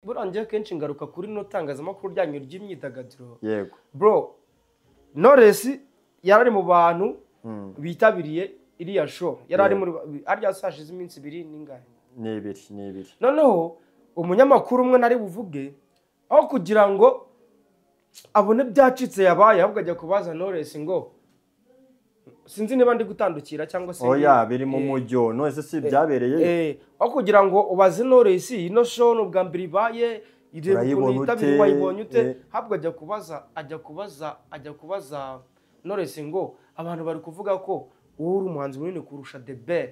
Burangiye kenshi ngaruka kuri no tangazamakuru ryanyu ry'imyidagaduro. Yego. Bro, Knowless yarari mu bantu bitabiriye iriya show. Yarari muri arya sashize iminsi ibiri n'ingahe? Ni ibiri. Noneho umunyamakuru umwe nari buvuge aho kugira ngo abone byacitse yabaye, ahubwo ajya kubaza Knowless ngo sinzi niba ndi gutandukira cyangwa se oya biri mu mujyo none se byabereye aho kugira ngo ubaze Knowless ino show n'ubwa mbere ibaye wayibonye ute, ahubwo ajya kubaza Knowless ngo abantu bari kuvuga ko wowe uri umuhanzi munini kurusha The Ben.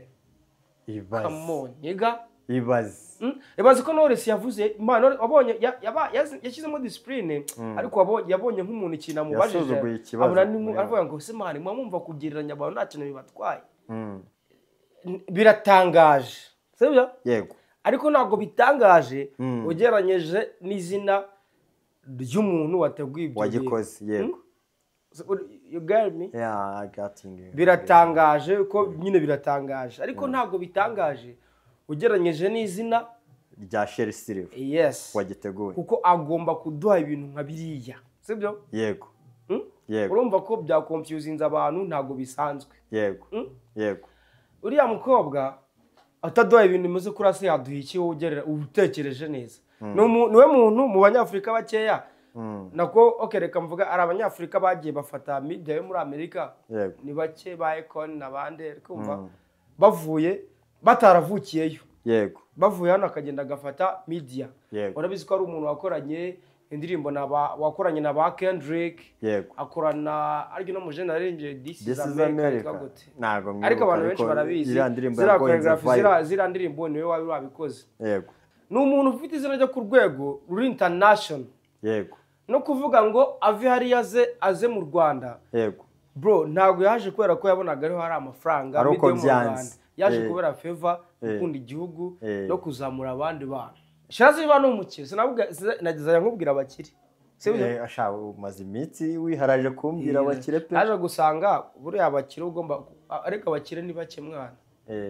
Come on, nigga. Ibaze ko Knowless yavuze Imana wabonye yashyizemo discipline, ariko yabonye nk'umuntu ikintu amubajije abona aravuga ngo se man mwamumva kugereranya abantu nta kintu bibatwaye. Biratangaje, sibyo? Yego. Ariko ntabwo bitangaje ugereranyije n'izina ry'umuntu wateguye ibyo wagikoze. Yego. You got me? Yeah, I got you. Biratangaje ko nyine biratangaje, ariko ntabwo bitangaje ugereranyije n'izina rya Sherrie Silver. Yes. Wagiteguye. Kuko agomba kuduha ibintu nka biriya. Sibyo? Yego. Yego. Urumva ko bya confusinze abantu ntabwo bisanzwe. Yego. Yego. Uriya mukobwa ataduha ibintu bimeze kuri ase yaduha iki wowe ugerera utekereje neza. Niwe muntu mu banyafurika bakeya. Nako okay reka mvuga ari abanyafurika bagiye bafata media yo muri Amerika. Yego. Ni bake ba Econ nabande kumva bavuye bataravukiyeyo. Yego. Bavuye hano akagenda agafata media. Yego. Urabizi ko ari umuntu wakoranye indirimbo na wakoranye na ba Kendrick. Yego. Akorana ariko no mujene aririmbye This is America. Ntago mwibuka. Ariko abantu benshi barabizi. Zira choreography zira ndirimbo niwe wabi wabikoze. Yego. Ni umuntu ufite izina ryo ku rwego ruri international. Yego. No kuvuga ngo ave hariya aze mu Rwanda. Yego. Bro, ntago yaje kubera ko yabonaga ariho hari amafaranga ariko byanze. Yaje kubera favor gukunda igihugu no kuzamura abandi bantu. Shazi bano umukire sinavuga nageza nkubwira abakire. Sibyo? Asha umaze imitsi wiharaje kumbwira abakire pe. Naje gusanga buriya abakire ugomba ariko abakire ni bake mwana.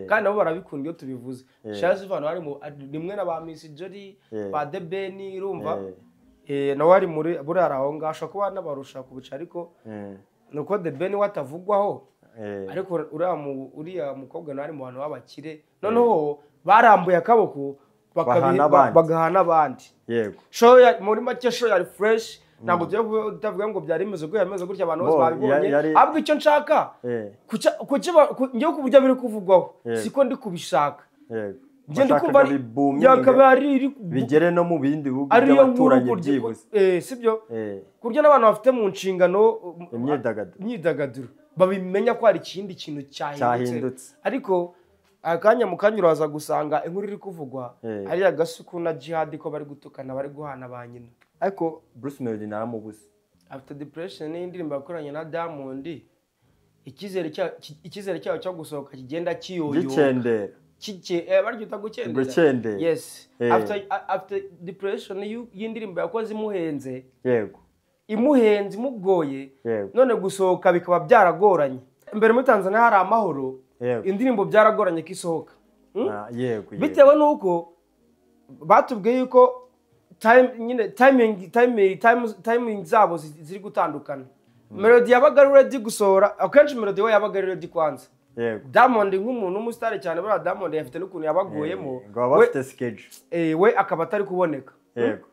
Kandi nabo barabikunda iyo tubivuze. Shazi bano harimo rimwe na ba Miss Jolly, ba The Ben urumva. Nawe ari muri buriya aho ngasha kuba nabarusha kubica ariko nuko The Ben watavugwaho. Ariko uriya mukobwa nawe ari mu bantu b'abakire. Noneho barambuye akaboko bagahana abandi. Yego. Show ya muri make show ya fresh ntabwo tugiye kutavuga ngo byari bimeze gutya bimeze gutya abantu bose babibonye. Ahubwo icyo nshaka kuki ngiye kuburyo biri kuvugwaho siko ndi kubishaka. Yego. Ngiye ndikumva yakabari bigere no mu bindi bihugu by'abaturanyi byibuze. Sibyo? Kurya n'abantu bafite mu nshingano imyidagaduro babimenya ko hari ikindi kintu cyahindutse. Ariko akanya mukanya uraza gusanga inkuru iri kuvugwa ari agasuku na Jihad ko bari gutukana bari guhana ba nyina. Ariko Bruce Melody naramubuze. After depression n'indirimbo yakoranye na Diamond, icyizere cyayo cyo gusohoka kigenda kiyoyoka. Gikendera. Baryita gukendera. Gukendera. Yes. After depression y'indirimbo yakoze imuhenze. Yego. Imuhenze imugoye. None gusohoka bikaba byaragoranye. Mbere muri Tanzania hari amahoro. Indirimbo byaragoranye kisohoka. Yego. Bitewe nuko batubwiye yuko timing zabo ziri gutandukana. Melody yabaga ari ready gusohora, akenshi Melody we yabaga ari ready kwanza. Yego. Diamond nk'umuntu w'umustar cyane buriya Diamond yafite n'ukuntu yabaguyemo. Ngo abafite schedule. We akaba atari kuboneka. Yego.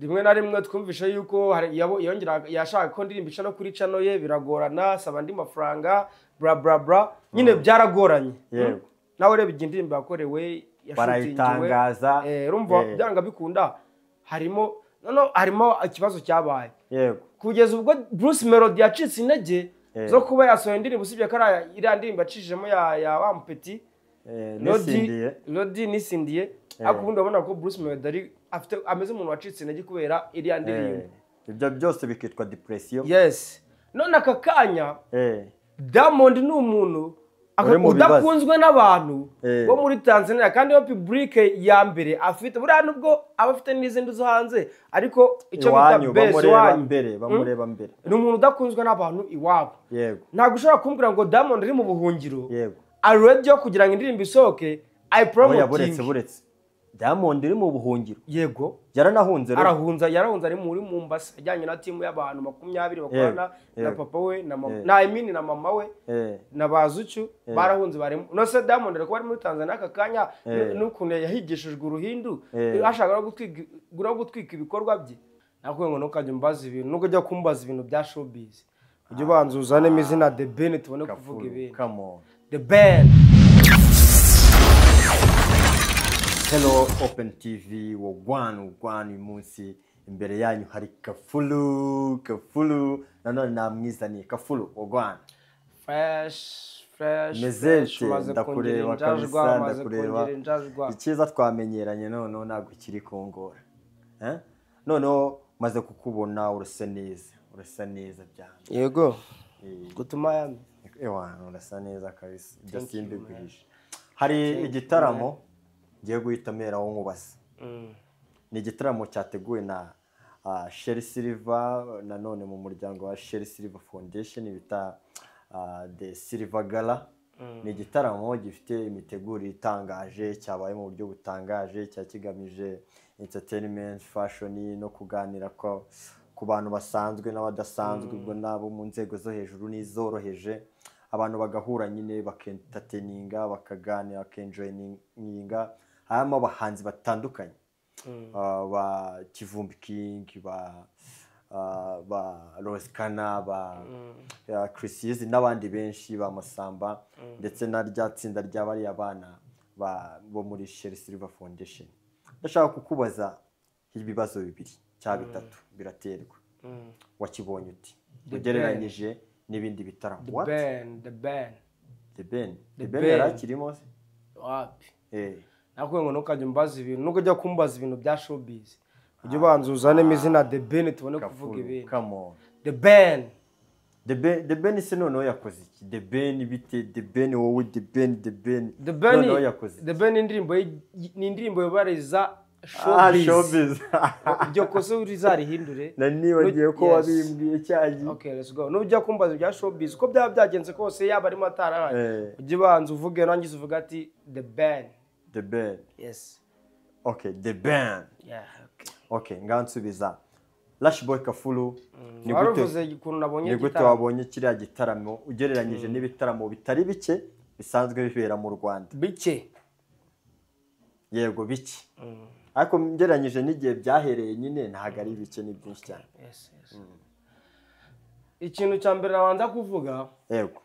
Rimwe na rimwe twumvishe yuko yongera yashaka ko ndirimbo ica no kuri channel ye biragorana, saba andi mafaranga bra bra bra nyine byaragoranye. Yego. Nawe reba indirimbo yakorewe barayitangaza. Urumva byanga bikunda harimo no harimo ikibazo cyabaye. Yego. Kugeza ubwo Bruce Melody yacitse intege zo kuba yasohoye indirimbo usibye ko iriya ndirimbo acishijemo ya wa Mpeti Lodi nisindiye. Ariko ubundi urabona ko Bruce Melody ari afite ameze umuntu wacitse intege kubera iriya ndirimbo. Ibyo byose bikitwa depression. Yes. None aka kanya Diamond ni umuntu udakunzwe n'abantu bo muri Tanzania kandi yo public ya mbere afite buriya nubwo abafite n'izindi zo hanze ariko icyo bita base bamureba mbere ni umuntu udakunzwe n'abantu iwabo. Yego. Ntabwo ushobora kumbwira ngo Diamond ari mu buhungiro. Yego. Ari ready yo kugira ngo indirimbo isohoke I promoting. Buretse. Diamond iri mu buhungiro. Yego. Yaranahunze rero. Arahunza, yarahunze ari muri Mombasa ajyanye na timu y'abantu 20 bakorana na papa we na mama na Emini na mama we na Bazucu barahunze bari. No se Diamond ariko bari muri Tanzania aka kanya n'ukuntu yahigishijwe uruhindu ashaka no gutwika ibikorwa bye. Nakuye ngo ntukajye umbaza ibintu, nubwo ujya kumbaza ibintu bya showbiz. Ujye ubanza uzanemo izina The Ben tubone kuvuga ibintu. Come on. The Ben. Hello Open TV, wogwan uyu munsi imbere yanyu hari Kafulu, Kafulu nanone namwizaniye Kafulu wogwan. Fresh fresh. Meze ndakureba kabisa, ndakureba. Icyiza twamenyeranye none ntabwo kiri kongora. Noneho maze kukubona urasa neza, urasa neza byane. Yego. Gutuma yami. Ewa, urasa neza kabisa. Ibyo simbiguhisha. Hari igitaramo ngiye guhita meraho nkubaza. Ni igitaramo cyateguwe na Sherrie Silver, nanone mu muryango wa Sherrie Silver Foundation bita The Silver Gala. Ni igitaramo gifite imitegurire itangaje, cyabaye mu buryo butangaje, cya kigamije entertainment, fashion no kuganira ku bantu basanzwe n'abadasanzwe, ubwo nabo mu nzego zo hejuru n'izoroheje. Abantu bagahura nyine bakentertaininga, bakaganira, bakenjoyininga. Harimo abahanzi batandukanye ba Kivumbi King, ba Roskana, ba Chris Easy n'abandi benshi ba Masamba, ndetse na rya tsinda ry'abariya bana bo muri Sherrie Silver Foundation. Ndashaka kukubaza ibibazo bibiri cyangwa bitatu biraterwa. Wakibonye uti ugereranyije n'ibindi bitaramo? The Ben, The Ben. The Ben. The Ben yarakirimo se? Wapi? Nakuye ngo ntukajye umbaza ibintu, nubwo ujya kumbaza ibintu bya showbiz. Ujye ubanza uzanemo izina The Ben tubone kuvuga ibintu. Come on. The Ben. The Ben, The Ben se noneho yakoze iki? The Ben bite? The Ben wowe, The Ben, The Ben. The Ben noneho yakoze. The Ben indirimbo ni indirimbo yobariza showbiz. Showbiz. Ibyo kosa urizarihindure. Na nibagiye ko wabimbwiye cyagiye. Okay, let's go. Nubwo kumbaza ibya showbiz uko byaba byagenze kose yaba arimo ataraye. Ujye ubanza uvuge nangize uvuga ati The Ben. The Ben. Yes. Okay, The Ben. Yeah, okay. Okay, ngansubiza. Lush Boy Kafulu, ni gute wabonye kiriya gitaramo ugereranyije n'ibitaramo bitari bike bisanzwe bibera mu Rwanda? Bike. Yego bike. Ariko ngereranyije n'igihe byahereye nyine ntago ari bike, ni byinshi cyane. Yes, yes. Ikintu cya mbere nabanza kuvuga. Yego.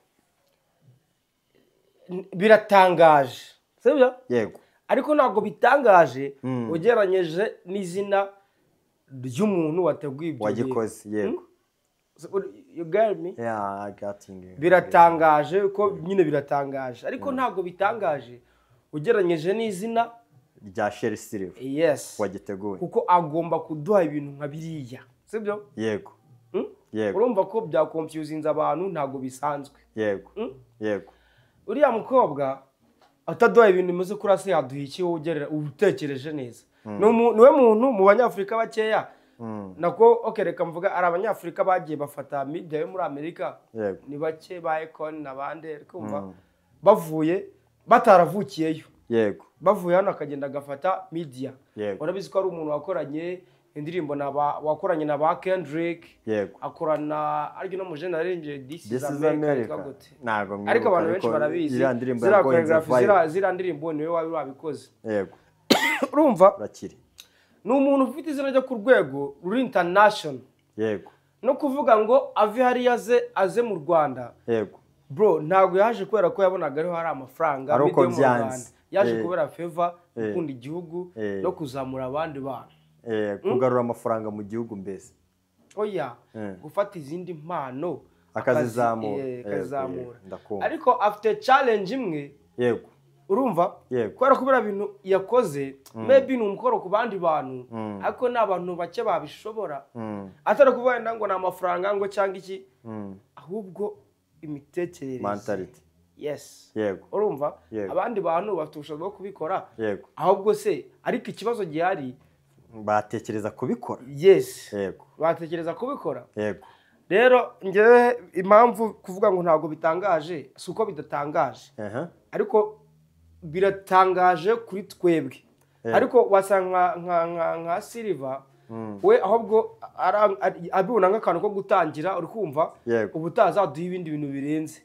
Biratangaje. Sibyo? Yego. Ariko ntabwo bitangaje ugereranyije n'izina ry'umuntu wateguye ibyo wagikoze. Yego. You get me? Yeah, I got you. Biratangaje ko nyine biratangaje, ariko ntabwo bitangaje ugereranyije n'izina rya Sherrie Silver. Yes. Wagiteguye. Kuko agomba kuduha ibintu nka biriya. Sibyo? Yego. Yego. Urumva ko bya confusinze abantu, ntabwo bisanzwe. Yego. Yego. Uriya mukobwa ataduha ibintu bimeze kuri se yaduha iki wowe ugerera utekereje neza? Niwe muntu mu banyafurika bakeya nako okay, reka mvuga ari abanyafurika bagiye bafata media yo muri Amerika. Ni bake ba Econ nabande, kumva bavuye bataravukiyeyo. Yego. Bavuye hano akagenda agafata media. Urabizi ko ari umuntu wakoranye indirimbo na wakoranye na ba Kendrick. Yego. Akorana ariko no mu genre aririmbye This is America. Ntago mwibuka. Ariko abantu benshi barabizi. Zira ndirimbo niwe wabikoze. Yego. Urumva? Urakiri. Ni umuntu ufite izina ryo ku rwego ruri international. Yego. No kuvuga ngo ave hariya aze mu Rwanda. Yego. Bro, ntago yaje kubera ko yabonaga ariho hari amafaranga ari uko byanze. Yaje kubera favor, gukunda igihugu no kuzamura abandi bantu. Kugarura amafaranga mu gihugu mbese. Oya, gufata izindi mpano akazizamura. Ariko afite challenge imwe. Yego. Urumva? Kubera ko biriya bintu yakoze maybe ni umukoro ku bandi bantu, ariko ni abantu bake babishobora. Atari kuvuga wenda ngo ni amafaranga ngo cyangwa iki, ahubwo imitekerereze. Mentality. Yes. Yego. Urumva? Abandi bantu bafite ubushobozi bwo kubikora. Yego. Ahubwo se ariko ikibazo gihari batekereza kubikora. Yes. Yego. Batekereza kubikora. Yego. Rero ngewe impamvu kuvuga ngo ntabwo bitangaje si uko bidatangaje. Ariko biratangaje kuri twebwe. Ariko wasanga nka Silver we ahubwo abibona nk'akantu ko gutangira, uri kumva, ubutaha azaduha ibindi bintu birenze.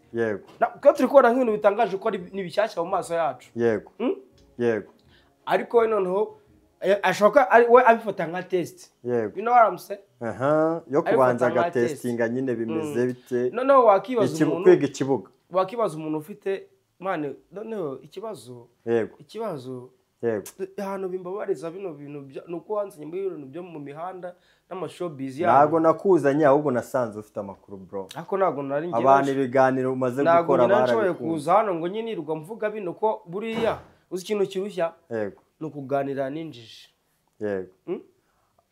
Kuko turi kubona nk'ibintu bitangaje ko ari ni bishyashya mu maso yacu. Yego. Ariko we noneho ashobora kuba we abifata nka test. You know what I'm saying? Aha, yo kubanza Abifata nka test. Agatestinga nyine bimeze bite. Noneho wakibaza umuntu kwiga ikibuga. Wakibaza umuntu ufite man, noneho ikibazo ikibazo ahantu bimbabariza bino bintu ni uko wanzanye muri ibintu byo mu mihanda n'amashowbiz Ntabwo nakuzanye, ahubwo nasanze ufite amakuru, bro. Ariko ntabwo nari njyewe Abantu ibiganiro umaze ntabwo gukora nyina nshoboye barabikunze. kuza hano ngo nyine nirirwa mvuga bino, ko buriya uzi ikintu kirushya ni ukuganira n'injiji.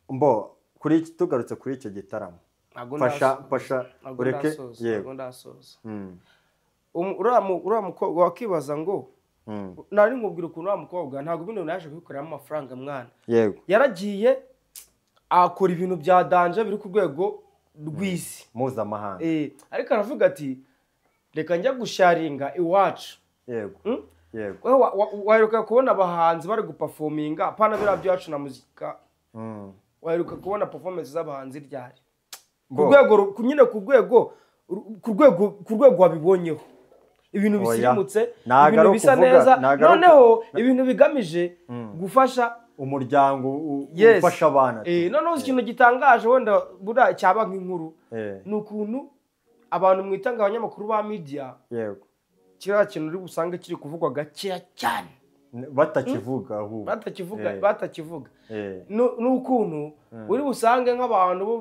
Mbo kuri iki, tugarutse kuri icyo gitaramo, Ntabwo fasha ndasoza. fasha Ntabwo ureke. ndasoza. Ntabwo ndasoza. Uriya mukobwa wakibaza ngo nari nkubwira ukuntu uriya mukobwa ntabwo bino yaje kubikoreramo amafaranga, mwana. Yaragiye akora ibintu bya danger biri ku rwego rw'isi. Mpuzamahanga. Ariko aravuga ati reka njya gusharinga iwacu. Yego. Wewe waheruka kubona abahanzi bari guperforminga, apana biriya byacu na muzika? Waheruka kubona performance z'abahanzi ryari ku rwego nyine ku rwego wabibonyeho ibintu Oya. bisirimutse, Ntago ibintu ari bisa ukuvuga, neza, ntago ari noneho ibintu bigamije gufasha umuryango ufasha abana. Noneho ikintu gitangaje wenda buriya cyaba nk'inkuru ni ukuntu abantu mwitanga abanyamakuru ba media, kiriya kintu uri busange kiri kuvugwa gakeya cyane. Batakivuga ahubwo. Batakivuga, batakivuga. N'ukuntu uri busange nk'abantu bo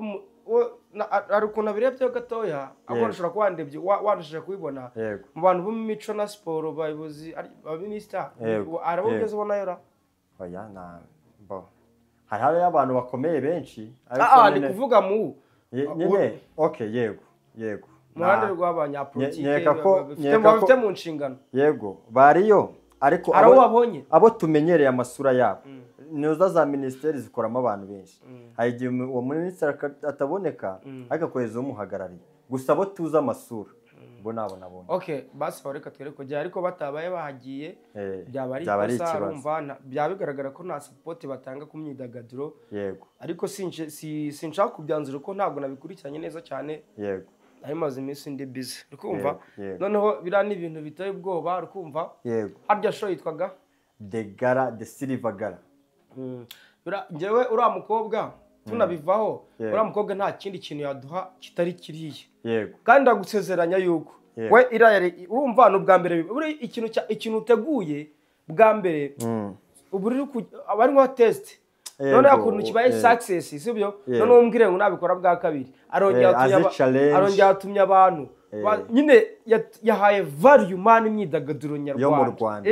hari ukuntu abirebyeho gatoya, ahubwo ushobora kuba wandebye wandashije kubibona mu bantu bo mu mico na siporo, abayobozi, abaminisita, hari abo ugeze ubonayo ra? Oya, na bo hari hariyo abantu bakomeye benshi, ariko Ah, ndi kuvuga mu nyine, okay, yego. mu ruhande rw'abanyapolitike Nkeka ko bafite mu nshingano. Yego, bariyo, ariko Hari abo wabonye? Abo tumenyereye amasura yabo, nizo za minisiteri zikoramo abantu benshi, hari igihe uwo minisitiri ataboneka ariko akohereza umuhagarariye. Gusa abo tuzi amasura bo nabo nabonye. Okay, basi reka twere kujya, ariko batabaye bahagiye byaba ari Byaba ari ikosa. ikibazo. Urumva, byaba bigaragara ko nta support batanga ku myidagaduro. Ariko sinshaka kubyanzura ko ntabwo nabikurikiranye neza cyane. Nari maze iminsi ndi busy, uri kumva? Yego. Noneho biriya ni ibintu biteye ubwoba, uri kumva? Yego. Harya show yitwaga? The Gala, the Silver Gala. Njyewe uriya mukobwa tunabivaho, uriya mukobwa nta kindi kintu yaduha kitari kiriya. Kandi ndagusezeranya yuko we iriya urumva ni ubwa mbere buri ikintu ikintu uteguye bwa mbere ubu uri aba ari nka test. Noneho ukuntu kibaye success, sibyo? Noneho umbwire ngo nabikora bwa kabiri, arongera atumye Azi challenge. Arongera atumye abantu nyine yahaye value, man, imyidagaduro nyarwanda Yo mu Rwanda.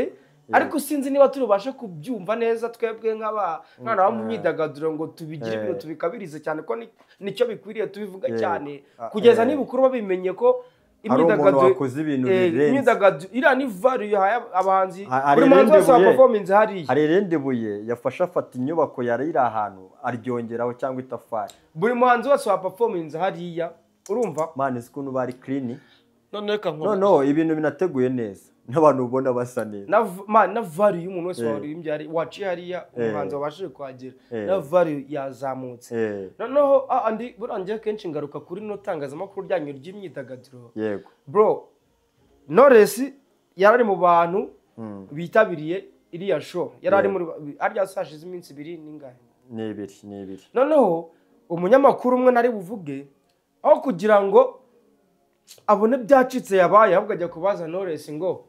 Ariko sinzi niba turi kubyumva neza twebwe nk'abana bo mu myidagaduro ngo tubigire ibintu tubikabirize cyane ko nicyo bikwiriye tubivuga cyane kugeza nibukuru babimenye ko Hari umuntu imyidagaduro wakoze ibintu birenze. Imyidagaduro iriya ni value yahaye abahanzi, Hari buri muhanzi irindi wese wa performance hariya. Hari irindi buye yafashe, afata inyubako yari iri ahantu aryongeraho cyangwa itafari. Buri muhanzi wese wa performance hariya, urumva? Man, uzi ukuntu bari clean. None reka nkubaze. No, ibintu binateguye neza n'abantu ubona basa neza. Man, na value y'umuntu wese waririmbye waciye hariya, umuhanzi wabashije kuhagera, na value yazamutse. Noneho andi burangiye kenshi ngaruka kuri no tangazamakuru ryanyu ry'imyidagaduro. Bro, Knowless yarari mu bantu bitabiriye iriya show, yari ari muri harya hashize iminsi 2 n'ingahe? Ni ibiri, ni ibiri. Noneho umunyamakuru umwe nari buvuge, aho kugira ngo abone byacitse yabaye, ahubwo ajya kubaza Knowless ngo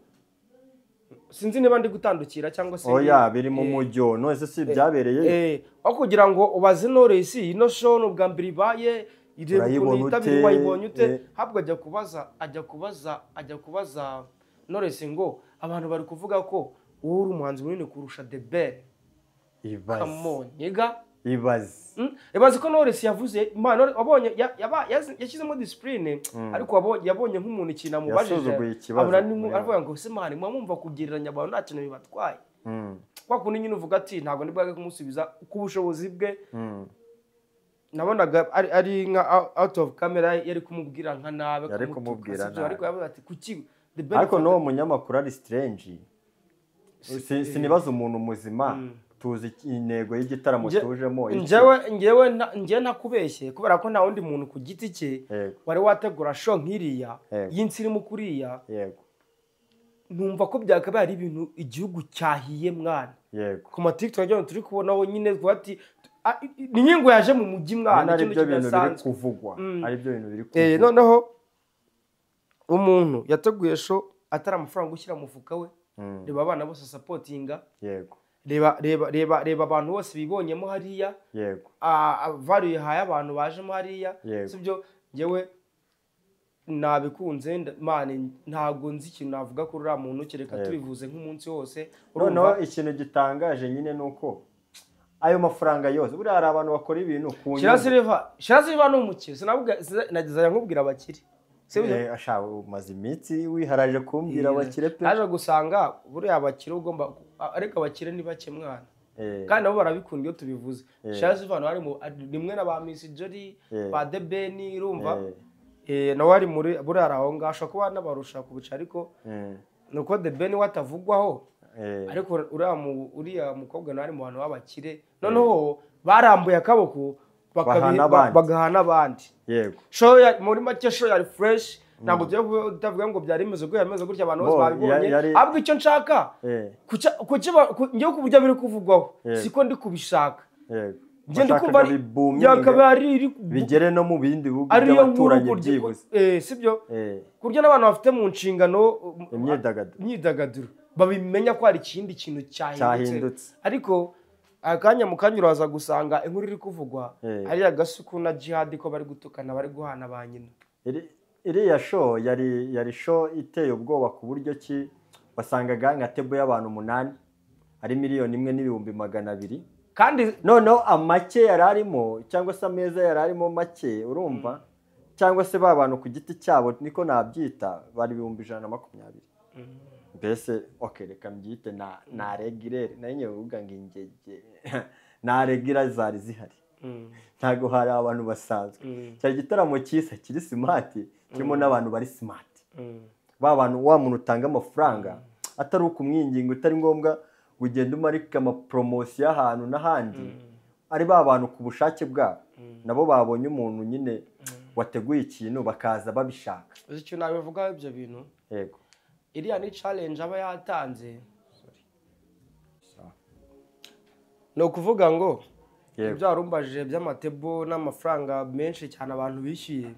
sinzi niba ndi gutandukira cyangwa se Oya, biri mu mujyo, none se si byabereye? Aho kugira ngo ubaze Knowless, ino show ni ubwa mbere ibaye, ireba ukuntu Urayibona yitabiriye, ute? wayibonye ute? Ahubwo ajya kubaza Knowless ngo abantu bari kuvuga ko wowe uri umuhanzi munini kurusha The Ben. Ibaze. Come on, nigga. Ibaze. Ibaze ko Knowless yavuze, man, wabonye yashyizemo discipline, ariko yabonye nk'umuntu ikintu amubajije Yasuzuguye ikibazo abona muri aravuga ngo se man, muba mwumva kugereranya abantu nta kintu bibatwaye? Kwa kundi nyine uvuga ati ntabwo ndi bwage kumusubiza ku bushobozi bwe. Nabonaga ari nka out of camera yari kumubwira nka nabi, Yari akamutuka, kumubwira sibyo? nabi. Ariko yavuze ati kuki The Ben Ariko n'uwo munyamakuru ari strange. Sinibaza umuntu muzima. Tuzi intego y'igitaramo tujemo. Njyewe ntakubeshye kubera ko nta wundi muntu ku giti cye wari wategura show nk'iriya y'insirimu kuriya. Yego. Numva ko byakabaye ari ibintu igihugu cyahiye mwana. Yego. Ku ma TikTok turi kubonaho nyine ati ni nkingo yaje mu mujyi mwana, ikintu kidasanzwe kuvugwa. Ari byo bintu biri kuvugwa. Noneho umuntu yateguye show atari amafaranga gushyira mu mufuka we. Reba abana bose supportinga. Yego. Reba abantu bose bibonyemo hariya. Yego. Value yahaye abantu bajemo hariya. Sibyo ngewe nabikunze mane, ntago nzi ikintu navuga kuri uriya muntu kereka tubivuze nk'umunsi wose. Noneho ikintu gitangaje nyine nuko ayo mafaranga yose buriya hari abantu bakora ibintu ku nyungu. Shira Silva ni umukire, sinavuga nageza nkubwira abakire. Asha umaze iminsi wiharaje kumbwira abakire pe. Naje gusanga buriya abakire ugomba, ariko abakire ni bake mwana. Kandi nabo barabikunda iyo tubivuze. Shira Silva ari mu rimwe na ba Miss Jolly, ba The Ben, urumva? Nawe ari muri buriya aho ngaho ashobora kuba nabarusha kubica, ariko nuko The Ben watavugwaho. Ariko uriya mukobwa nawe ari mu bantu b'abakire. Noneho barambuye akaboko bagaha n'abandi. Yego. Show muri make show yari fresh, ntabwo tugiye kutavuga ngo byari bimeze gutya bimeze gutya, abantu bose babibonye. Ahubwo icyo nshaka ngiye ku buryo biri kuvugwaho siko ndi kubishaka. Yego. Ngiye ndikumva yakabaye bigere no mu bindi bihugu by'abaturanyi byibuze. Sibyo? Kurya n'abantu bafite mu nshingano imyidagaduro babimenya ko hari ikindi kintu cyahindutse. Ariko akanya mu kanya uraza gusanga inkuru iri kuvugwa ari Agasuku na Jihad ko bari gutukana, bari guhana ba nyina. Iriya show yari show iteye ubwoba ku buryo ki wasangaga nka table y'abantu 8 ari 1,200,000. Kandi noneho amake yari arimo cyangwa se ameza yari arimo make, urumva, cyangwa se ba bantu ku giti cyabo niko nabyita bari 120,000. Mbese okay reka mbyite na regirere nayo nyovuga ngo ingege na regira zari zihari. Ntago hari abantu basanzwe. Cyari igitaramo cyisa kiri smart kirimo n'abantu bari smart. Ba bantu wa muntu utanga amafaranga atari ukumwinginga, utari ngombwa ugenda umarika ama promotion y'ahantu n'ahandi, ari ba bantu ku bushake bwabo nabo babonye umuntu nyine wateguye ikintu bakaza babishaka. Uzi icyo nabivuga ibyo bintu? Yego. Iriya ni challenge aba yatanze. Ni ukuvuga ngo ibyo warumbajije by'amatebo n'amafaranga menshi cyane abantu bishyuye.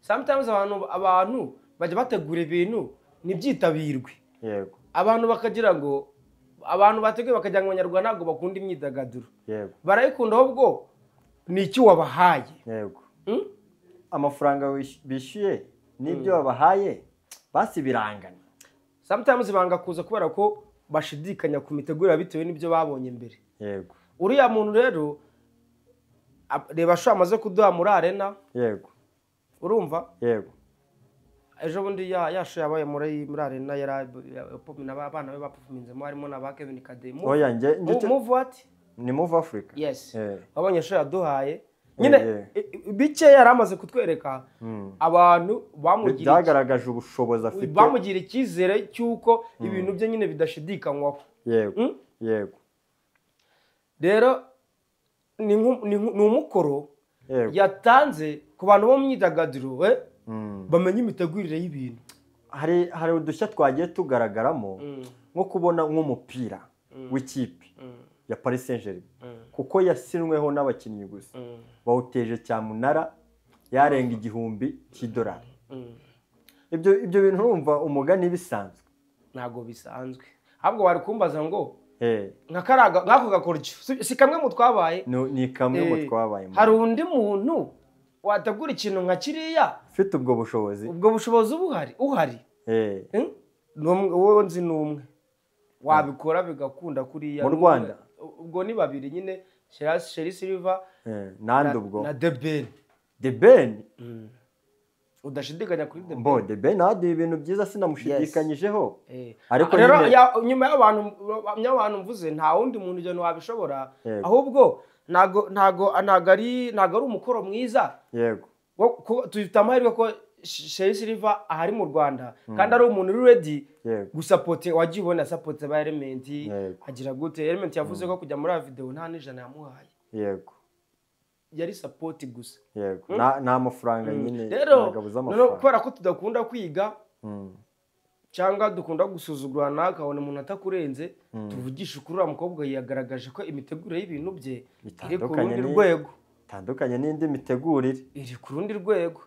Sometimes abantu bajya bategura ibintu ntibyitabirwe. Yego. Abantu bakagira ngo abantu bateguye bakagira ngo abanyarwanda ntabwo bakunda imyidagaduro. Yego. Barayikunda ahubwo ni iki wabahaye. Yego. Amafaranga bishyuye n'ibyo wabahaye basi birangana. Sometimes banga kuza kubera ko bashidikanya ku mitegurire bitewe n'ibyo babonye mbere. Yego. Uriya muntu rero reba show amaze kuduha muri arena. Yego. Urumva? Yego. Ejo bundi ya show yabaye muri arena yari abana be baperforminzemo harimo na ba Kevin Kade. Oya nge Move what? Ni Move Africa. Yes. Wabonye show yaduhaye. Nyine bike yari amaze kutwereka abantu bamugira byagaragaje ubushobozi afite, bamugira icyizere cy'uko ibintu bye nyine bidashidikanywaho. Yego. Yego. Rero ni umukoro yatanze ku bantu bo mu myidagaduro bamenye imitegurire y'ibintu. Hari udushya twagiye tugaragaramo nko kubona nk'umupira w'ikipe ya Paris Saint-Germain kuko yasinweho n'abakinnyi gusa bawuteje cyamunara yarenga $1,000 cy'idolari. Ibyo bintu urumva umugani bisanzwe? Ntago bisanzwe. Ahubwo bari kumbaza ngo nka nk'ako gakoryo si kamwe mu twabaye, ni kamwe mu twabaye. Hari undi muntu wategura ikintu nka kiriya ufite ubwo bushobozi? Ubwo bushobozi uhari. Wowe nzi n'umwe wabikora bigakunda kuriya mu Rwanda. Ubwo ni babiri nyine, Sherrie Silver nandi ubwo na The Ben. The Ben udashidikanya kuri The Ben. Bo The Ben hadi ibintu byiza sinamushidikanyijeho. Ariko rero nyuma y'abantu mvuze nta wundi muntu ujya wabishobora. Ahubwo ntago ari umukoro mwiza. Yego. Tufite amahirwe ko Sherrie Silver ahari mu Rwanda kandi ari umuntu uri ready gusupport, wagiye ubona support ba Element agira gute. Element yavuze ko kujya muri video nta n'ijana yamuhaye. Yego, yari support gusa. Yego, nta mafaranga nyine, nagabuza amafaranga. Kubera ko tudakunda kwiga cyangwa dukunda gusuzugurana, akabona umuntu atakurenze, tuvugisha ukuri, uriya mukobwa yagaragaje ko imitegurire y'ibintu bye iri ku rundi rwego, itandukanye n'indi mitegurire, iri ku rundi rwego.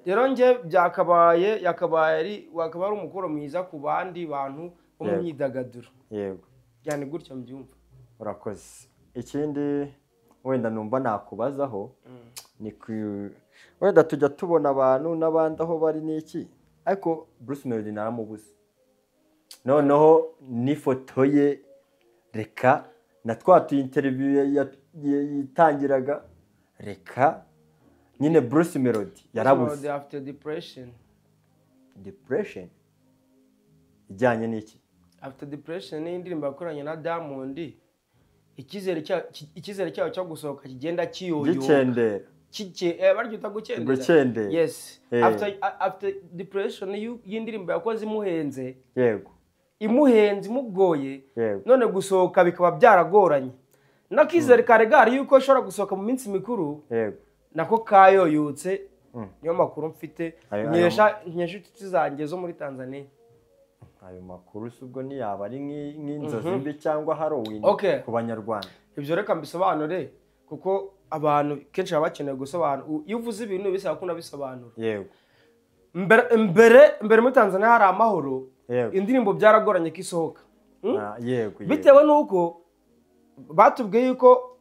Rero nge byakabaye yakabaye wakaba ari umukoro mwiza ku bandi bantu bo mu myidagaduro. Yego, cyane gutyo mbyumva. Urakoze. Ikindi wenda numva nakubazaho ni wenda tujya tubona abantu n'abandi aho bari n'iki, ariko Bruce Melody naramubuze. Noneho n'ifoto ye reka na twa tu interview yitangiraga reka nyine Bruce Melody yarabuze. After depression. Depression ijyanye n'iki? After depression ni indirimbo yakoranye na Diamond, icyizere cyayo cyo gusohoka kigenda kiyoyoka, gikendera, baryita gukendera. Yes. After depression y'indirimbo yakoze imuhenze. Yego, imuhenze imugoye, none gusohoka bikaba byaragoranye. Nakizere kare gari yuko ashobora gusohoka mu minsi mikuru. Yego, nako kayoyutse. Niyo makuru mfite nkesha inshuti zanjye zo muri Tanzania. Ayo makuru si ubwo ntiyaba ari nk'inzozi mbi cyangwa Halloween ku Banyarwanda? Ibyo reka mbisobanure, kuko abantu kenshi baba bakeneye gusobanura. Iyo uvuze ibintu bisaba ko unabisobanura. Yego, mbere muri Tanzania hari amahoro, indirimbo byaragoranye ko isohoka. Yego, bitewe n'uko batubwiye yuko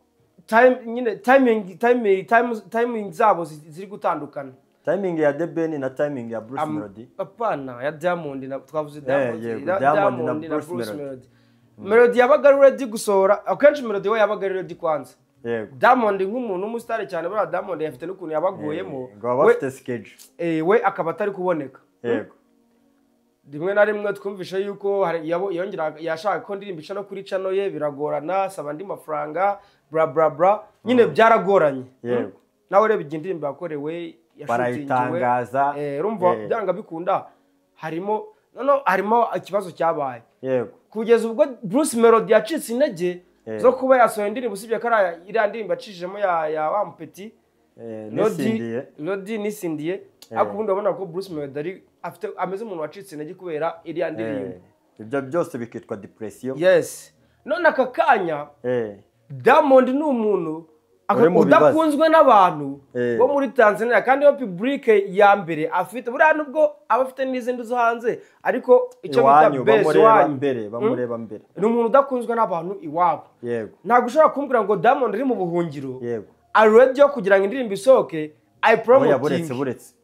timing zabo ziri gutandukana. Timing ya The Ben na timing ya Bruce Melody. Apana ya Diamond na twavuze Diamond na Bruce Melody. Melody yabaga ready gusohora, akenshi Melody we yabaga ready kwanza. Yego, Diamond nk'umuntu w'umustar cyane, buriya Diamond yafite n'ukuntu yabagoyemo, ngo bafite schedule. We akaba atari kuboneka. Yego, rimwe na rimwe twumvishe yuko yongera yashaka ko ndirimbo ica no kuri channel ye biragorana, saba andi mafaranga bra bra bra, nyine byaragoranye. Yego, nawe reba indirimbo yakorewe barayitangaza, urumva byanga bikunda harimo no harimo ikibazo cyabaye. Yego, kugeza ubwo Bruce Melody yacitse intege zo kuba yasohoye indirimbo, usibye ko iriya ndirimbo yacishijemo ya wa Mupeti Lodi nisindiye, ariko ubundi urabona ko Bruce Melody ari afite ameze umuntu wacitse intege kubera iriya ndirimbo. Ibyo byose bikitwa depression. Yes. None aka kanya Diamond ni umuntu udakunzwe n'abantu bo muri Tanzania, kandi yo public ya mbere afite, buriya nubwo aba afite n'izindi zo hanze, ariko icyo bita base bamureba mbere ni umuntu udakunzwe n'abantu iwabo. Yego, ntabwo ushobora kumbwira ngo Diamond ari mu buhungiro. Yego, ari ready yo kugira ngo indirimbo isohoke ayi promoting. Buretse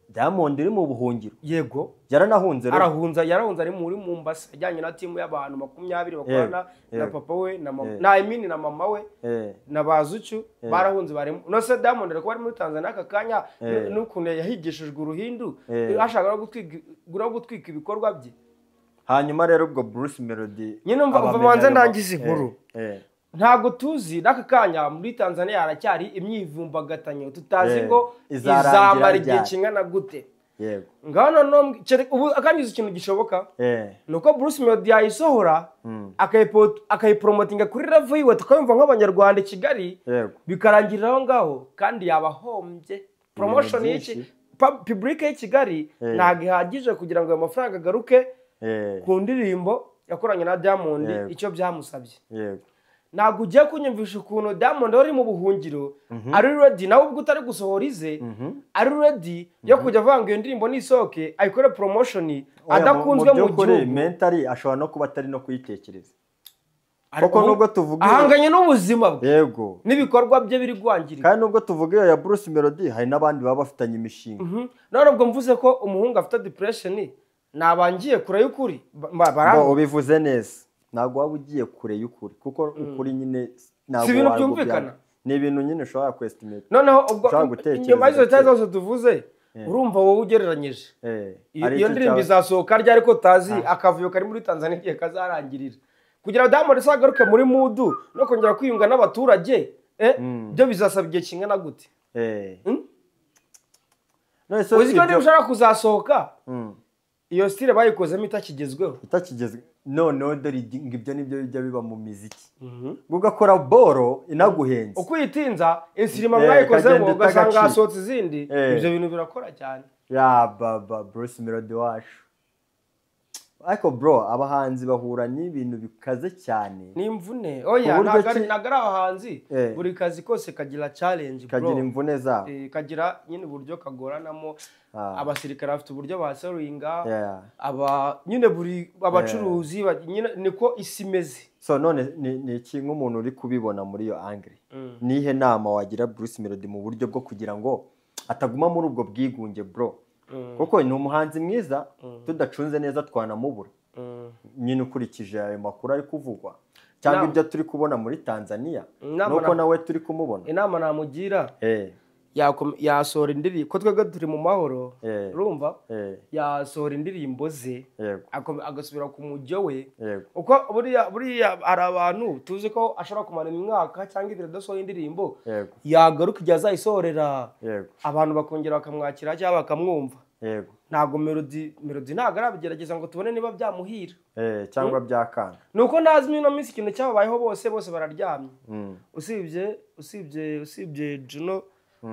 Diamond uri mu buhungiro. Yego, yaranahunze rero. Yarahunze ari muri Mombasa ajyanye na timu y'abantu 20 bakorana na papa we na mama na Amini na mama we na Bazucu, barahunze barimo. No se Diamond ariko bari muri Tanzania aka kanya n'ukuntu yahigishijwe uruhindu ashaka no gutwika ibikorwa bye. Hanyuma rero ubwo Bruce Melody nyine umva banze ndangize inkuru. Ntago tuzi n'aka kanya muri Tanzania haracyari imyivumbagatanyo, tutazi ngo izamara igihe kingana gute. Yego, ngano no ubu akangiza ikintu gishoboka nuko Bruce Melody yayisohora akayipromotinga kuri level yiwe, tukayumva nk'abanyarwanda i Kigali. Bikarangirira aho ngaho, kandi yabahombye promotion y'iki public y'i Kigali ntago ihagije kugira ngo ayo mafaranga agaruke ku ndirimbo yakoranye na Diamond, icyo byamusabye. Yego, ntabwo ugiye kunyumvisha ukuntu Diamond wari mu buhungiro ari ready, nawe ubwo utari gusohora ize ari ready yo kujya avuga ngo iyo ndirimbo nisohoke ayikore promotion adakunzwe mu gihugu. Mentally ashobora no kuba atari no kuyitekereza, kuko nubwo tuvuga ahanganye n'ubuzima bwe. Yego, n'ibikorwa bye biri kwangirika. Kandi nubwo tuvuga iyo ya Bruce Melody hari n'abandi baba bafitanye imishinga. None ubwo mvuze ko umuhungu afite depression nabangiye kure y'ukuri. Ubivuze neza, ntabwo waba ugiye kure y'ukuri, kuko ukuri nyine ntabwo si ibintu byumvikana, ni ibintu nyine ushobora kwestimate. Noneho ubwo nyuma y'izo details zose tuvuze, urumva wowe ugereranyije iyo ndirimbo izasohoka ryari ko tazi akavuyo kari muri Tanzania igihe kazarangirira, kugira ngo Diamond azagaruke muri mudu no kongera kwiyunga n'abaturage, byo bizasaba igihe kingana gute? Uzi ko niba ushaka kuzasohoka iyo style bayikozemo itakigezweho. Noneho dore ibyo nibyo bijya biba mu miziki, ugakora boro inaguhenze, uko uyitinza insirima mwayikozemo ugasanga hasohotse izindi. Ibyo bintu birakora cyane. Ya baba Bruce Melody wacu. Ariko bro, abahanzi bahura n'ibintu bikaze cyane, ni imvune. Oya, ntabwo ari abahanzi, buri kazi kose kagira challenge bro, kagira imvune zabo, kagira nyine uburyo kagoranamo. Abasirikare bafite uburyo baseruinga, aba nyine buri abacuruzi nyine niko isi imeze. So none ni iki nk'umuntu uri kubibona muri iyo angle, nihe nama wagira Bruce Melody mu buryo bwo kugira ngo ataguma muri ubwo bwigunge bro? Kuko ni umuhanzi mwiza, tudacunze neza twanamubura nyine ukurikije ayo makuru ari kuvugwa cyangwa ibyo turi kubona muri Tanzania, nuko nawe turi kumubona. Inama namugira, yasohora indirimbo, ko twebwe turi mu mahoro, urumva, yasohora indirimbo ze agasubira ku mujyo we. Uko buriya hari abantu tuzi ko ashobora kumara imyaka cyangwa ibiri adasohoye indirimbo, yagaruka igihe azayisohorera abantu bakongera bakamwakira cyangwa bakamwumva. Ntabwo Melody ntabwo arabigerageza ngo tubone niba byamuhira cyangwa byakanga. Nuko ntazi ino minsi ikintu cyababayeho, bose bararyamye, usibye Juno.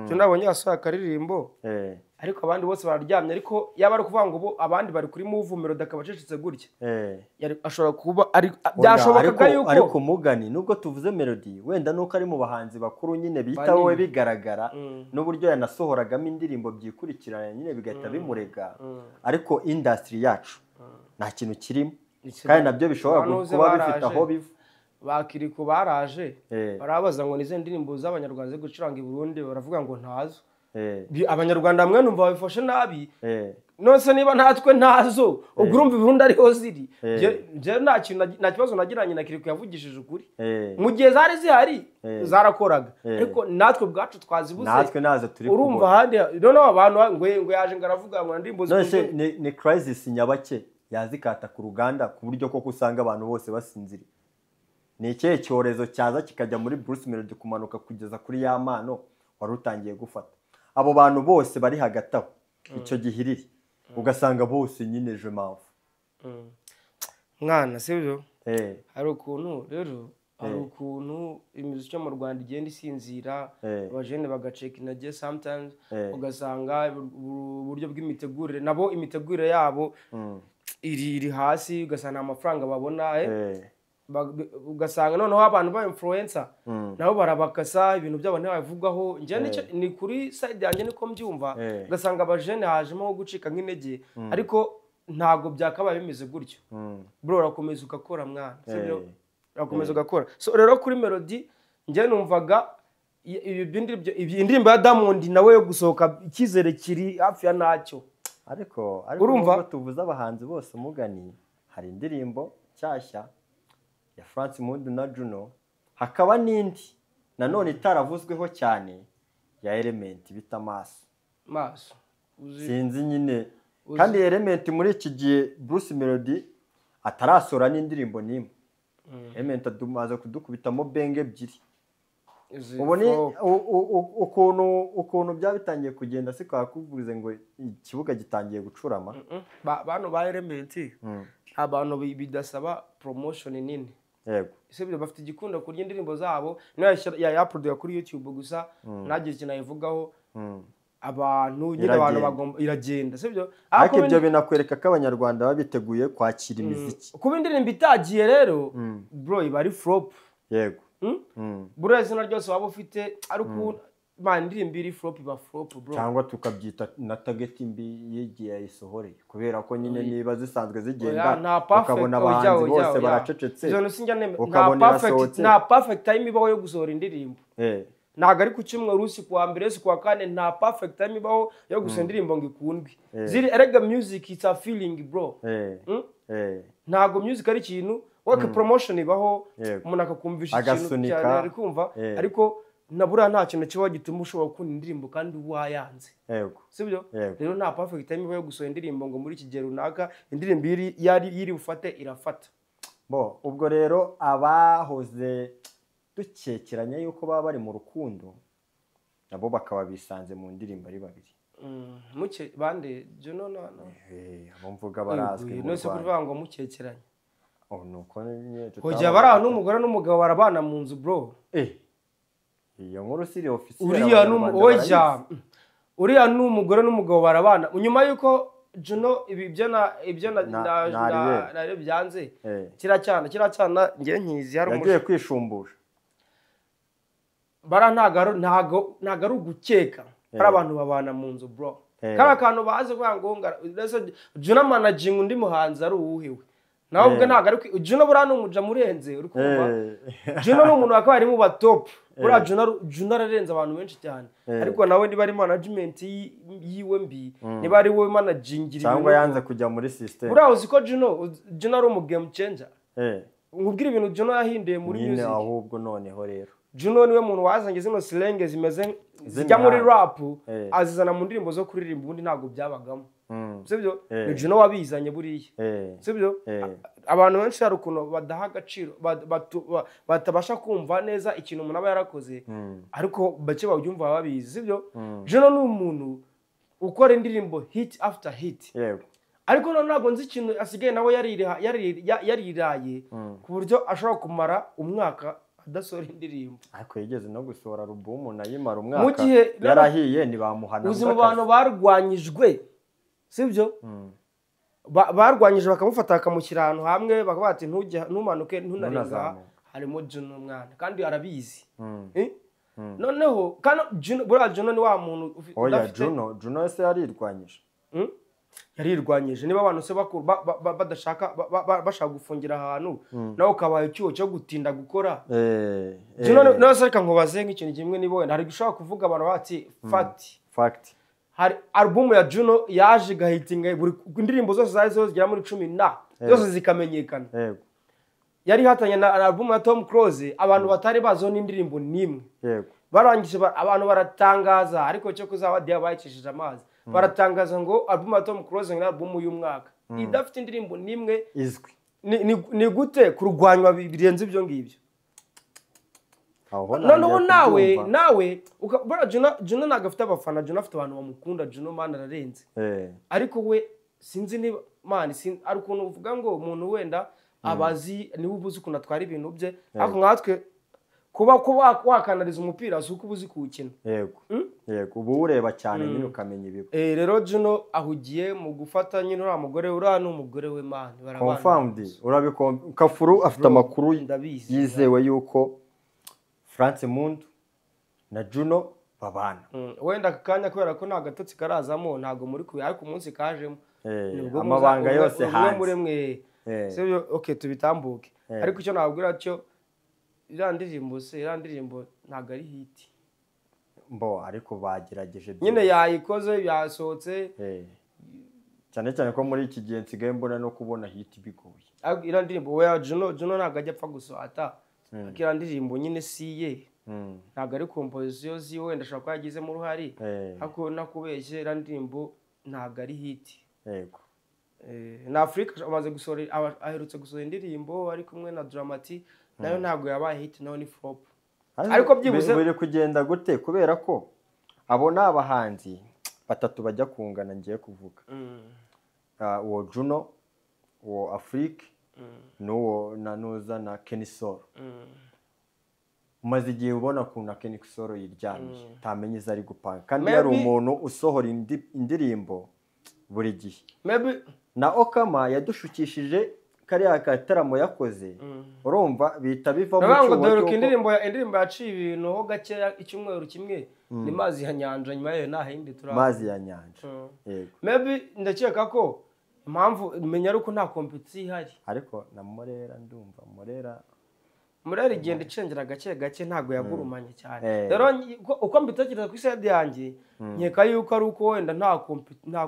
Juno abonye yasohoye akaririmbo, ariko abandi bose bararyamye. Ariko yaba ari kuvuga ngo ubu abandi bari kuri move, Melody akaba acecetse gutya, ashobora kuba byashobokaga yuko. Ariko mugani nubwo tuvuze Melody, wenda nuko ari mu bahanzi bakuru nyine bita wowe bigaragara n'uburyo yanasohoragamo indirimbo byikurikirana nyine bigahita bimurega, ariko industry yacu nta kintu kirimo, kandi nabyo bishobora kuba bifite aho biva. Bakiriku baraje barabaza ngo nize ndirimbo z'abanyarwanda zo gucuranga i Burundi, baravuga ngo ntazo. Abanyarwanda mwe numva babifashe nabi. None niba natwe ntazo, ubwo urumva i Burundi ariho ziri. Je nta kibazo nagiranye na Kiriku, yavugishije ukuri. Mu gihe zari zihari zarakoraga, ariko natwe ubwacu twazibuze, natwe nazo turi kubona. Urumva ahandi noneho abantu ngo yaje ngo aravuga ngo ndirimbo zose ni crisis nyabake yazikata ku ruganda, ku buryo koko usanga abantu bose basinziriye. Ni ikihe cyorezo cyaza kikajya muri Bruce Melody kumanuka kugeza kuri ya mano wari utangiye gufata abo bantu bose bari hagati aho icyo gihiriri, ugasanga bose nyine je mpamvu mwana, sibyo? Hari ukuntu rero, hari ukuntu imiziki yo mu Rwanda igenda isinzira, abajene bagaceka intege sometimes, ugasanga uburyo bw'imitegurire nabo imitegurire yabo iri hasi, ugasanga amafaranga babona, ugasanga noneho abantu ba influencer nabo barabakasa ibintu byabo ntibabivugaho. Njye ni kuri side yanjye niko mbyumva, ugasanga abajene hajemo gucika nk'intege, ariko ntabwo byakabaye bimeze gutyo bro. Urakomeza ugakora mwana, sibyo? Urakomeza ugakora. So rero kuri Melody njye numvaga indirimbo ya Diamond nawe yo gusohoka icyizere kiri hafi ya ntacyo. Ariko urumva tuvuze abahanzi bose umugani, hari indirimbo nshyashya ya France Mpundu na Juno, hakaba n'indi nanone itaravuzweho cyane ya Element bita Maso. Maso sinzi nyine, kandi Element muri iki gihe Bruce Melody atarasora n'indirimbo n'imwe. Element adumaze kudukubitamo benge ebyiri. Ubone ukuntu byabitangiye kugenda, si kwakuvuze ngo ikibuga gitangiye gucurama. Bano ba Element abantu bidasaba promotion nini. Yego. Sibyo, bafite igikunda kurya indirimbo zabo, niyo ya upload kuri YouTube gusa ntagize ikintu ayivugaho. Abantu nyine abantu bagomba iragenda, sibyo? Ariko ibyo binakwereka ko abanyarwanda babiteguye kwakira imiziki. Kuba indirimbo itagiye rero bro iba ari flop. Yego. Bro izina ryose waba ufite ariko man indirimbo iri flop iba flop bro. Cyangwa tukabyita na target mbi yigiye ayisohoreye, kubera ko nyine niba zisanzwe zigenda ukabona abahanzi bose baracecetse, nta perfect time ibaho yo gusohora indirimbo. Ntabwo ari ku cyumweru, si kuwa mbere, si kuwa kane, nta perfect time ibaho yo gusohora indirimbo ngo ikundwe. Ziri erega music it's a feeling bro. Ntabwo music ari ikintu work promotion ibaho, umuntu akakumvisha ikintu cyane ari kumva, ariko nabura nta kintu kiba gituma ushobora gukunda indirimbo kandi wayanze. Yego. Sibyo? Rero nta perfect time ibaho yo gusohora indirimbo ngo muri iki gihe runaka indirimbo yari iri bufate irafata. Bo ubwo rero abahoze dukekeranya yuko baba bari mu rukundo nabo bakaba bisanze mu ndirimbo ari babiri. Muke bande Juno na abo mvuga barazwi mu Rwanda. Kuvuga ngo mukekeranye. Oh nuko nyine tutaba. Bari ahantu umugore n'umugabo barabana mu nzu bro. Iyo nkuru siri officiel. Uriya n'oya. Uriya n'umugore n'umugabo barabana. Nyuma yuko Juno ibi ibyo na byanze. Kira cyana ngiye nkizi hari umuntu yagiye kwishumbusha. Bara ntago ari ugukeka. Hari abantu babana mu nzu bro. Kara kantu baze kuvuga ngo Juno managing undi muhanzi ari uwuhiwe. Nawe ubwe ntago ari Juno buriya ni umuja murenze uri kumva. Juno ni umuntu wakabaye ari mu ba top. Buriya Juno ararenze abantu benshi cyane. Ariko nawe niba ari management yiwe mbi, niba ari we managingira cyangwa yanze kujya muri system. Buriya uzi ko Juno ari umu game changer. Nkubwira ibintu Juno yahinduye muri music. Nyine ahubwo noneho rero Juno niwe muntu wazanye zino slang zimeze zijya muri rap azizana mu ndirimbo zo kuririmba ubundi ntago byabagamo. Sibyo? Ni Juno wabizanye buriya. Sibyo? Abantu benshi hari ukuntu badaha agaciro batabasha kumva neza ikintu umuntu aba yarakoze ariko bake babyumva babizi. Sibyo? Juno ni umuntu ukora indirimbo hit after hit. Yego. Ariko none ntabwo nzi ikintu asigaye nawe yariraye ku buryo ashobora kumara umwaka adasohora indirimbo. Ariko yigeze no gusohora album nayimara umwaka yarahiye ntibamuhana. Uzi mu bantu barwanyijwe, sibyo? Barwanyije bakamufata bakamushyira ahantu hamwe bakavuga ati ntumanuke ntunarenga, harimo Juno mwana kandi arabizi. Noneho kano Juno buriya Juno ni wa muntu udafite. Oya Juno se yarirwanyije. Yarirwanyije niba abantu se badashaka bashaka gufungira ahantu nawe ukabaye icyuho cyo gutinda gukora. Juno nawe se reka nkubaze nk'ikintu kimwe niba wenda hari gushaka kuvuga abantu bati fact. Hari album ya Juno yaje gahitinga buri indirimbo zose zari zigera muri 10 zose zikamenyekana. Yego. Yari hatanye na album ya Tom Close abantu batari bazo n'indirimbo nimwe. Yego. Barangije abantu baratangaza ariko cyo kuzaba dia bayicishije amazi. Baratangaza ngo album ya Tom Close ni album y'umwaka idafite indirimbo nimwe izwi. Ni gute kurwanywa birenze ibyo ngibyo? Noneho nawe bora Juno ntago afite abafana, Juno afite abantu bamukunda, Juno man ararenze. Ariko we sinzi niba man ari ukuntu uvuga ngo umuntu wenda abazi niwe ubuzi ukuntu atwara ibintu bye, ariko nkatwe kuba wakanariza umupira si uko ubuzi kuwukina. Yego. Yego ubu ureba cyane nyine ukamenya ibiba. Rero Juno ahugiye mu gufata nyine uriya mugore, uriya ni umugore we man barabana. Confirmed. Kafuru afite amakuru yizewe yuko France Mundu na Juno babana. Wenda akanya kubera ko nta gatotsi karazamo ntago muri kubi ariko umunsi kajemo amabanga yose hanze muri mwe. Sibyo? Okay tubitambuke. Ariko icyo nabwira cyo iriya ndirimbo se iriya ndirimbo ntago ari hit. Mbo ariko bagerageje nyine yayikoze yasohotse. Cyane cyane ko muri iki gihe nsigaye mbona no kubona hit bigoye. Iriya ndirimbo we Juno ntago ajya apfa gusohata. Akira ndirimbo nyine siye ntago ari composition ziwe wenda ashobora kuba yagizemo uruhare ariko nakubeshye iriya ndirimbo ntago ari hit. Yego. Na Afrika amaze gusohora aherutse gusohora indirimbo ari kumwe na Dramati nayo ntago yabaye hit nayo ni flop. Ariko byibuze biri kugenda gute kubera ko abo ni abahanzi batatu bajya kungana ngiye kuvuga. Uwo Juno, uwo Afrique, nuwo nanuza na Kenny Sol. Umaze igihe ubona ukuntu Kenny Sol yiryamiye utamenye izo ari gupanga kandi yari umuntu usohora indirimbo buri gihe. Na Okama yadushukishije kariya kataramo yakoze urumva bita biva mu cyuho cy'uko indirimbo yaciye ibintu ho gakeya icyumweru kimwe ni mazi ya nyanja nyuma yayo nta hindi turaba mazi ya nyanja. Yego. Maybe ndakeka ko impamvu menya ari uko nta competition ihari. Ariko na Murera ndumva Murera igenda icengera gake gake ntago yagurumanye cyane. Rero uko mbitekereza ku side yanjye nkeka yuko ari uko wenda nta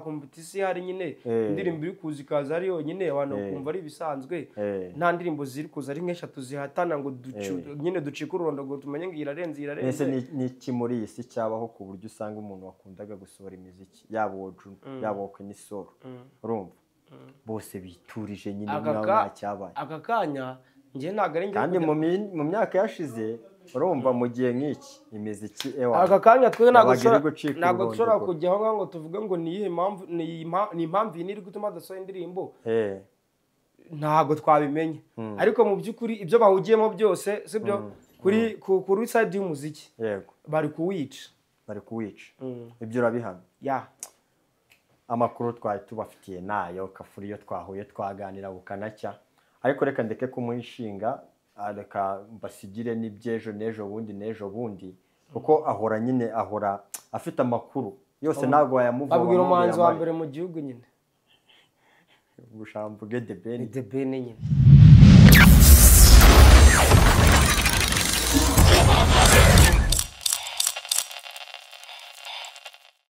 competition ihari nyine indirimbo iri kuza ikaza ari yonyine abantu bakumva ari ibisanzwe nta ndirimbo ziri kuza ari nk'eshatu zihatana ngo nyine ducike ururondo tumenye ngo irarenze irarenze. Ese ni iki muri iyi si cyabaho ku buryo usanga umuntu wakundaga gusohora imiziki yaba uwo Juno yaba uwo Kenny Sol urumva bose biturije nyine nta cyabaye aka kanya ngiye ntago ari kandi mu myaka yashize Urumva mu gihe nk'iki imiziki ewa Aka kanya twe ntabwo dushobora ururondogoro. kujya aho ngaho ngo tuvuge ngo ni iyihe mpamvu, ni impamvu iyi iri gutuma adasohora indirimbo, ntabwo twabimenya. Ariko mu by'ukuri ibyo bahugiyemo byose, sibyo, kuri kuri side y'umuziki yego bari kuwica. Bari kuwica, ibyo urabihamya. Ya. Amakuru twari tubafitiye nayo Kafuri, iyo twahuye twaganira bukanacya, ariko reka ndeke kumuhishinga, reka mbasigire n'iby'ejo n'ejo bundi n'ejo bundi, kuko ahora nyine ahora afite amakuru yose, ntabwo wayamuvoma. Babwira umuhanzi wa mbere mu gihugu nyine. Gushaka mvuge The Ben. Ni The Ben nyine.